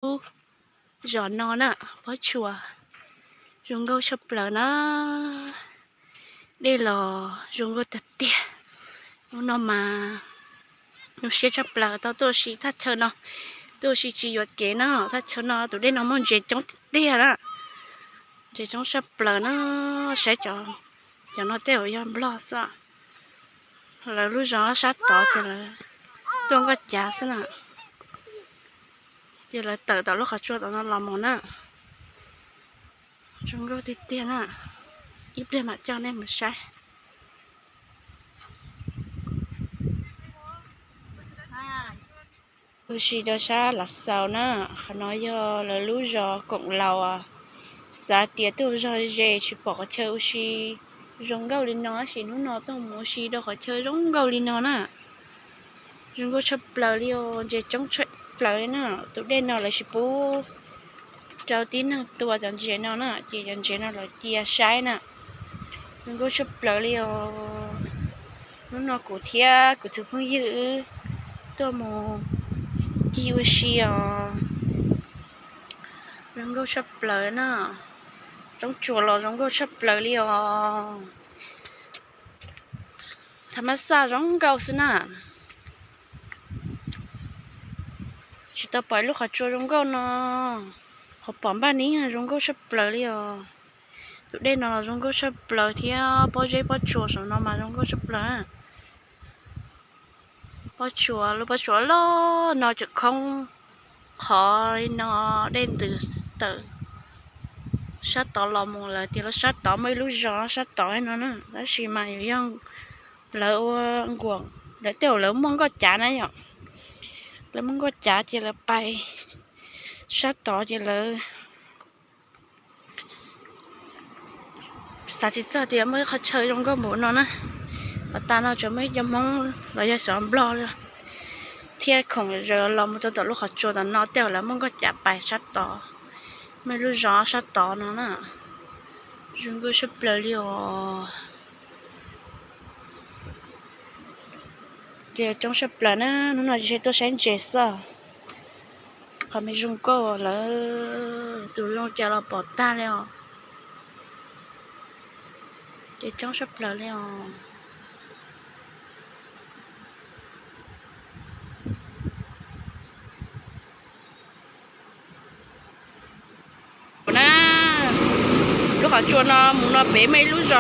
lub zos no na, Pob Tsuas. Zoo nkauj tshaj plaws na. Dej los zoo nkauj tiag tiag. Hnub no mas zoo siab tshaj plaws tau tuaj ua si thaj chaw no. Tuaj ua si tsis yuam kev na, thaj chaw no tus dej no muaj ntses coob tiag tiag na. Ntses coob tshaj plaws na. Saib cov, cov no tej zaum yog Nplog xwb. Lawv lub zos sab tod ces lawv tuaj nkoj cav xwb na. Ces lawv tawm tom lub qhov tsua tom no los mus na. Zoo nkauj tiag tiag na. Ib pliag mam coj nej mus saib. Ua si rau sab Lav Xaus na. Qhov no yog lawv lub zos koom laus. Xav tias tuaj zog ze tsis pom qhov chaw ua si zoo nkauj li no, tab sis hnub no tuaj mus ua si rau qhov chaw zoo nkauj li no na. Zoo nkauj tshaj plaws li os, ntses coob tshaj plaws li na. Tus dej no lawv tsis pub rau tib neeg tua cov ntses no na, ces cov ntses no lawv cia saib na. Zoo nkauj tshaj plaws li os. Hnub no kuv thiab kuv tus phooj ywg wb tuaj mus ncig ua si os. Zoo nkauj tshaj plaws na. Roob tsuas los zoo nkauj tshaj plaws li os. Tha mab xaj zoo nkauj xwb na. Tsis tau pom ib lub qhov tsua zoo nkauj no. Qhov pom npaj nib zoo nkauj tshaj plaws li os. Tus dej no los zoo nkauj tshaj plaws thiab pob zeb pob tsuas saum no mas zoo nkauj tshaj plaws na. Pob tsuas, lub pob tsuas loj no tseem khoob qhov li no, dej ntws tawm sab tod los mus lawm tias lub sab tod muaj ib lub zos sab tod no na, tab sis mas yuav yog lawv ua nkuas, lawv tej zaum lawv muaj nkoj cav na yom. Lawv muaj nkoj cav ces lawv pais sab tod ces lawv xav tsis txog tias muaj ib qhov chaw zoo nkauj npaum no na. Pov tas no tsuas muaj ib co Hmoob los yog xyov Nplog thiab khoom zaws los mus rau tom lub qhov tsua tom no, tej zaum lawv muaj nkoj cav pais sab tod, muaj ib lub zos sab tod no na. Zoo nkauj tshaj plaws li os. Ces coob tshaj plaws na, hnub no tsis tuaj saib ntses xwb. Qhov me zoo nkauj lawv tus zoo cas los pom tag li os. Ces coob tshaj plaws li os. Na, lub qhov tsua no mus no pem muaj ib lub zos